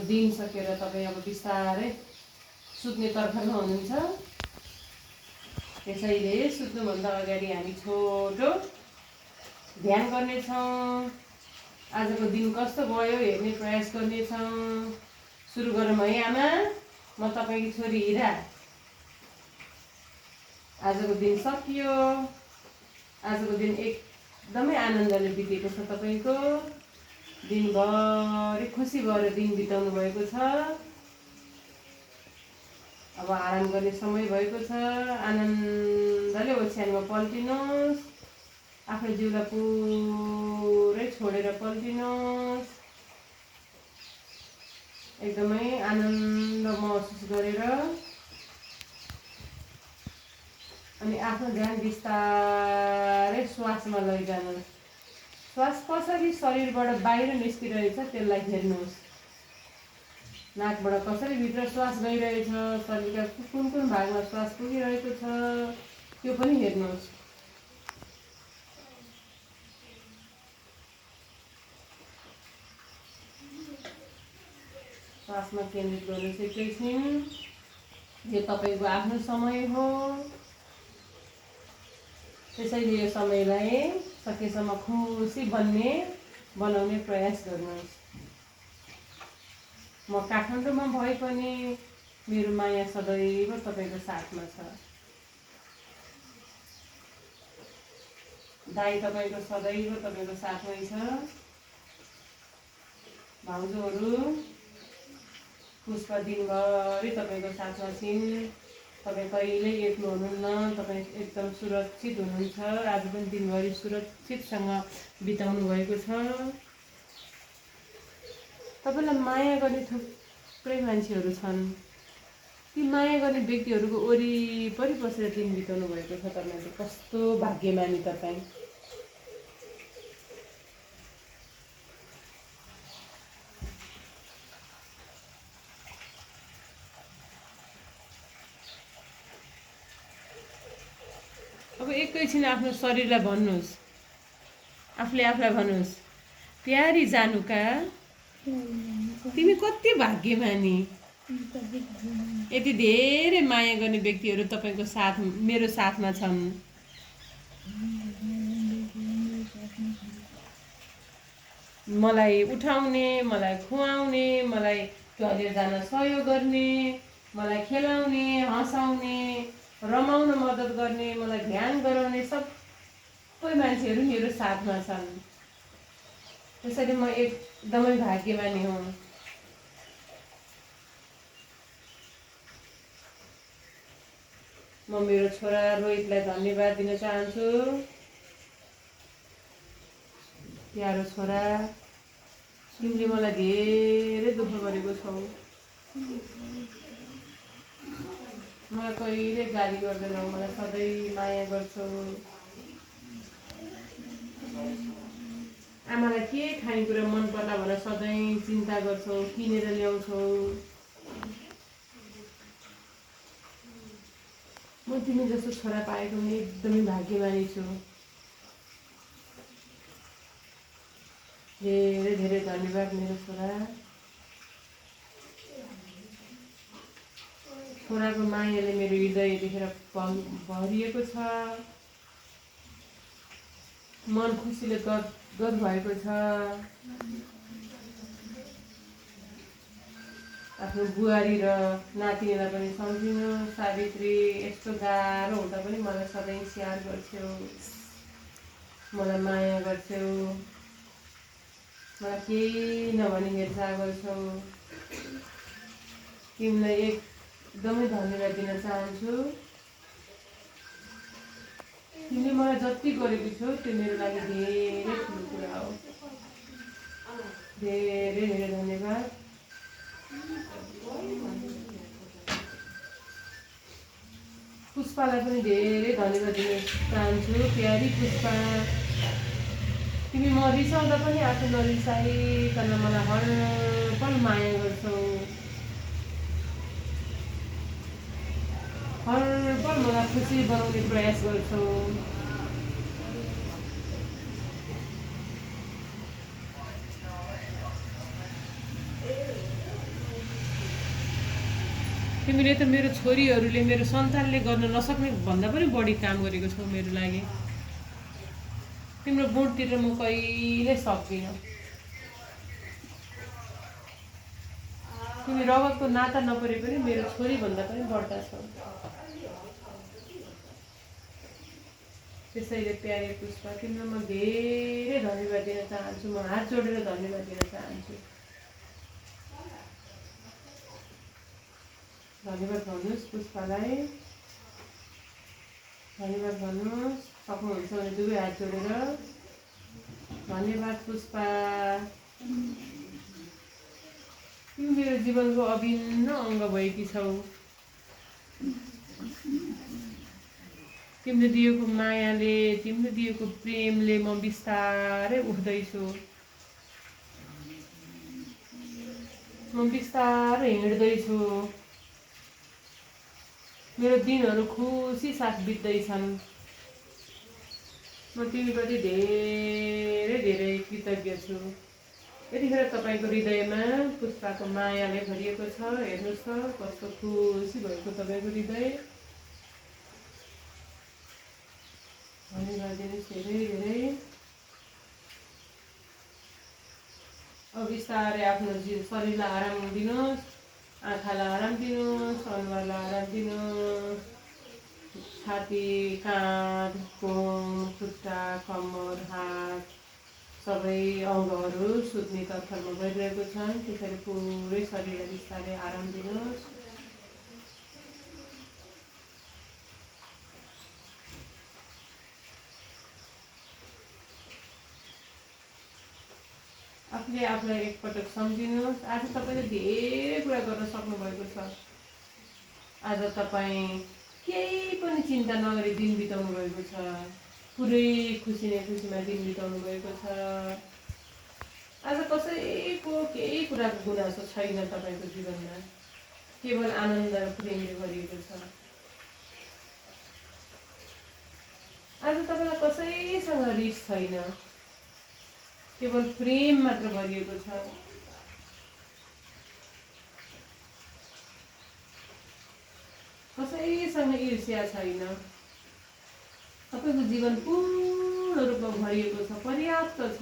दिन सकेर तपाईँ अब बिस्तारै सुत्ने तर्खरमा हुनुहुन्छ। त्यसैले सुत्नुभन्दा अगाडि हामी छोटो ध्यान गर्नेछौँ। आजको दिन कस्तो भयो हेर्ने प्रयास गर्नेछौँ। सुरु गरौँ है आमा। म तपाईँकी छोरी हिरा। आजको दिन सकियो। आजको दिन एकदमै आनन्दले बितेको छ। तपाईँको दिनभरि खुसी भएर दिन बिताउनु भएको छ। अब आराम गर्ने समय भएको छ। आनन्दले ओछ्यानमा पल्टिनुहोस्। आफ्नो जिउलाई पुरै छोडेर पल्टिनुहोस्। एकदमै आनन्द महसुस गरेर अनि आफ्नो ध्यान बिस्तारै श्वासमा लैजानुहोस्। श्वास कसरी शरीरबाट बाहिर निस्किरहेछ त्यसलाई हेर्नुहोस्। नाकबाट कसरी भित्र श्वास गइरहेछ, शरीरका कुन कुन भागमा श्वास पुगिरहेको छ त्यो पनि हेर्नुहोस्। श्वासमा केन्द्रित गर्नुहोस् एकैछिन। यो तपाईँको आफ्नो समय हो। त्यसैले यो समयलाई सकेसम्म खुसी बनाउने प्रयास गर्नुहोस्। म काठमाडौँमा भए पनि मेरो माया सदैव तपाईँको साथमा छ। दाइ तपाईँको सदैव तपाईँको साथमै छ। भाउजूहरू पुष्पा दिनभरि तपाईँको साथमा छिन्। तपाईँ कहिल्यै एक्लो हुनुहुन्न। तपाईँ एकदम सुरक्षित हुनुहुन्छ। आज पनि दिनभरि सुरक्षितसँग बिताउनु भएको छ। तपाईँलाई माया गर्ने थुप्रै मान्छेहरू छन्। ती माया गर्ने व्यक्तिहरूको वरिपरि बसेर दिन बिताउनु भएको छ। तपाईँले कस्तो भाग्यमानी तपाईँ। अब एकैछिन आफ्नो शरीरलाई भन्नुहोस्। आफूले आफूलाई भन्नुहोस्, प्यारी जानुका तिमी कति भाग्यमानी। यति धेरै माया गर्ने व्यक्तिहरू तपाईँको साथ मेरो साथमा छन्। मलाई उठाउने, मलाई खुवाउने, मलाई टोयलेट जान सहयोग गर्ने, मलाई खेलाउने, हँसाउने, रमाउन मद्दत गर्ने, मलाई ध्यान गराउने सबै मान्छेहरू मेरो साथमा छन्। त्यसैले म एकदमै भाग्यमानी हुँ। म मेरो छोरा रोहितलाई धन्यवाद दिन चाहन्छु। प्यारो छोरा, तिमीले मलाई धेरै दुःख गरेको छौ। मलाई कहिले गाली गर्दैनौ, मलाई सधैँ माया गर्छौ। आमालाई के खानेकुरा मन पर्ला भनेर सधैँ चिन्ता गर्छौ, किनेर ल्याउँछौ। म तिमी जस्तो छोरा पाएको पनि एकदमै भाग्यमानी छु। धेरै धेरै धन्यवाद मेरो छोरा। छोराको मायाले मेरो हृदय देखेर भरिएको छ। मन खुसीले गदगद भएको छ। आफ्नो बुहारी र नातिनीलाई पनि सम्झिनु। सावित्री, यस्तो गाह्रो हुँदा पनि मलाई सधैँ स्याहार गर्थ्यौ, मलाई माया गर्थ्यौ, मलाई केही नभनी हेरचाह गर्छौ। तिमीलाई एकदमै धन्यवाद दिन चाहन्छु। तिमीले मलाई जति गरेको छौ त्यो मेरो लागि धेरै ठुलो कुरा हो। धेरै धेरै धन्यवाद। पुष्पालाई पनि धेरै धन्यवाद दिन चाहन्छु। प्यारी पुष्पा, तिमी म रिसाउँदा पनि आफू नरिसाइकन मलाई हर पल माया गर्छौ। हर पल मलाई खुसी बनाउने प्रयास गर्छौ। तिमीले त मेरो छोरीहरूले मेरो सन्तानले गर्न नसक्ने भन्दा पनि बढी काम गरेको छौ मेरो लागि। तिम्रो बुढतिर म कहिले सक्दिनँ। तिमी रगतको नाता नपरे पनि मेरो छोरी भन्दा पनि बढ्ता छौ। त्यसैले प्यारे पुष्पा, तिम्रो म धेरै धन्यवाद दिन चाहन्छु। म हात जोडेर धन्यवाद दिन चाहन्छु। धन्यवाद भन्नुहोस् पुष्पालाई, धन्यवाद भन्नुहोस्। सक्नुहुन्छ भने दुवै हात जोडेर धन्यवाद पुष्पा, तिमी मेरो जीवनको अभिन्न अङ्ग भएकी छौ। तिमीले दिएको मायाले, तिमीले दिएको प्रेमले म बिस्तारै उठ्दैछु। म बिस्तारै हिँड्दैछु। मेरो दिनहरू खुसी साथ बित्दैछन्। म तिमीप्रति धेरै धेरै कृतज्ञ छु। यतिखेर तपाईँको हृदयमा पुष्पाको मायाले भरिएको छ। हेर्नुहोस् त कस्तो खुसी भएको तपाईँको हृदय। धन्यवाद दिनुहोस् धेरै धेरै। अब बिस्तारै आफ्नो शरीरलाई आराम दिनुहोस्। आँखालाई आराम दिनुहोस्, अनुहारलाई आराम दिनुहोस्। छाती, काँध, घुम, खुट्टा, कम्मर, हात सबै अङ्गहरू सुत्ने तर्खरमा गइरहेको छन्। त्यसरी पुरै शरीरलाई बिस्तारै आराम दिनुहोस्। आफूले आफूलाई एकपटक सम्झिनुहोस्। आज तपाईँले धेरै कुरा गर्न सक्नुभएको छ। आज तपाईँ केही पनि चिन्ता नगरी दिन बिताउनु भएको छ। पुरै खुसी नै खुसीमा दिन बिताउनु भएको छ। आज कसैको केही कुराको गुनासो छैन तपाईँको जीवनमा। केवल आनन्द र प्रेमले भरिएको छ। आज तपाईँलाई कसैसँग रिस छैन, केवल प्रेम मात्र भरिएको छ। कसैसँग ईर्ष्या छैन। तपाईँको जीवन पूर्ण रूपमा भरिएको छ, पर्याप्त छ।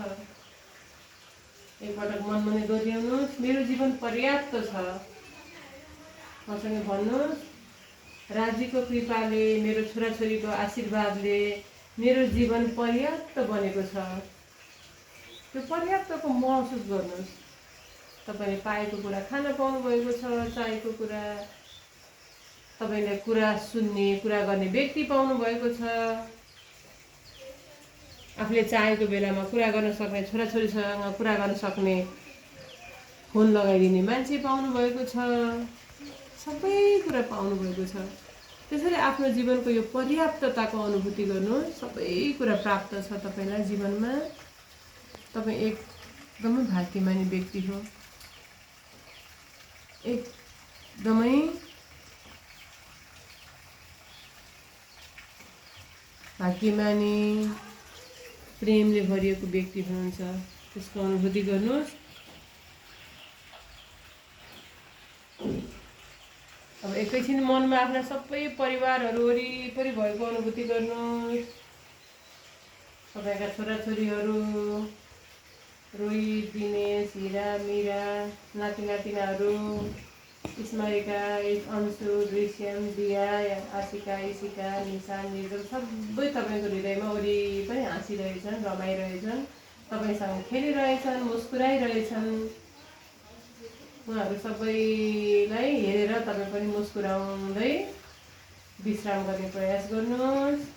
एकपटक मनमा नै दोहोऱ्याउनुहोस्, मेरो जीवन पर्याप्त छ। मसँग भन्नुहोस्, राज्यको कृपाले, मेरो छोराछोरीको आशीर्वादले मेरो जीवन पर्याप्त बनेको छ। त्यो पर्याप्तको महसुस गर्नुहोस्। तपाईँले पाएको कुरा खान पाउनुभएको छ, चाहेको कुरा, तपाईँले कुरा सुन्ने, कुरा गर्ने व्यक्ति पाउनुभएको छ। आफूले चाहेको बेलामा कुरा गर्न सक्ने, छोराछोरीसँग कुरा गर्न सक्ने फोन लगाइदिने मान्छे पाउनुभएको छ। सबै कुरा पाउनुभएको छ। त्यसैले आफ्नो जीवनको यो पर्याप्तताको अनुभूति गर्नुहोस्। सबै कुरा प्राप्त छ तपाईँलाई जीवनमा। तपाईँ एकदमै भाग्यमानी व्यक्ति हो। एकदमै भाग्यमानी, प्रेमले भरिएको व्यक्ति हुनुहुन्छ। त्यसको अनुभूति गर्नुहोस्। अब एकैछिन मनमा आफ्ना सबै परिवारहरू वरिपरि भएको अनुभूति गर्नुहोस्। तपाईँका छोराछोरीहरू, रोहित, दिनेश, हिरा, मिरा, नाति नातिनाहरू, स्मरिका, अंशु, दृश्यम, दिया, आशिका, इशिका, निशा, निर्जल सबै तपाईँको हृदयमा वरिपरि हाँसिरहेछन्, रमाइरहेछन्, तपाईँसँग खेलिरहेछन्, मुस्कुराइरहेछन्। उहाँहरू सबैलाई हेरेर तपाईँ पनि मुस्कुराउँदै विश्राम गर्ने प्रयास गर्नुहोस्।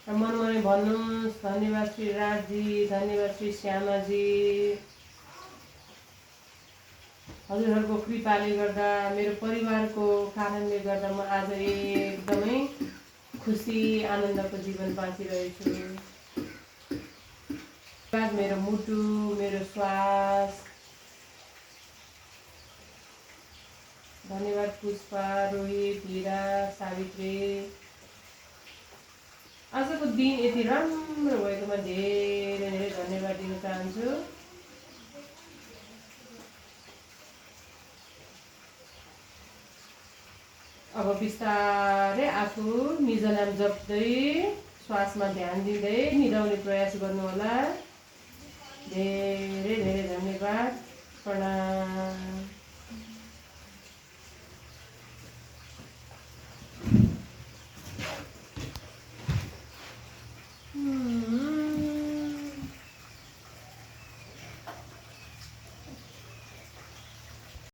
र मनमा नै भन्नुहोस्, धन्यवाद श्री राजजी, धन्यवाद श्री श्यामाजी। हजुरहरूको कृपाले गर्दा, मेरो परिवारको कारणले गर्दा म आज एकदमै खुसी आनन्दको जीवन बाँचिरहेछु। मेरो मुटु, मेरो श्वास। धन्यवाद पुष्पा, रोहित, हिरा, सावित्री। आजको दिन यति राम्रो भएकोमा धेरै धेरै धन्यवाद दिन चाहन्छु। अब बिस्तारै आफू निज नाम जप्दै श्वासमा ध्यान दिँदै निदाउने प्रयास गर्नुहोला। धेरै धेरै धन्यवाद। प्रणाम।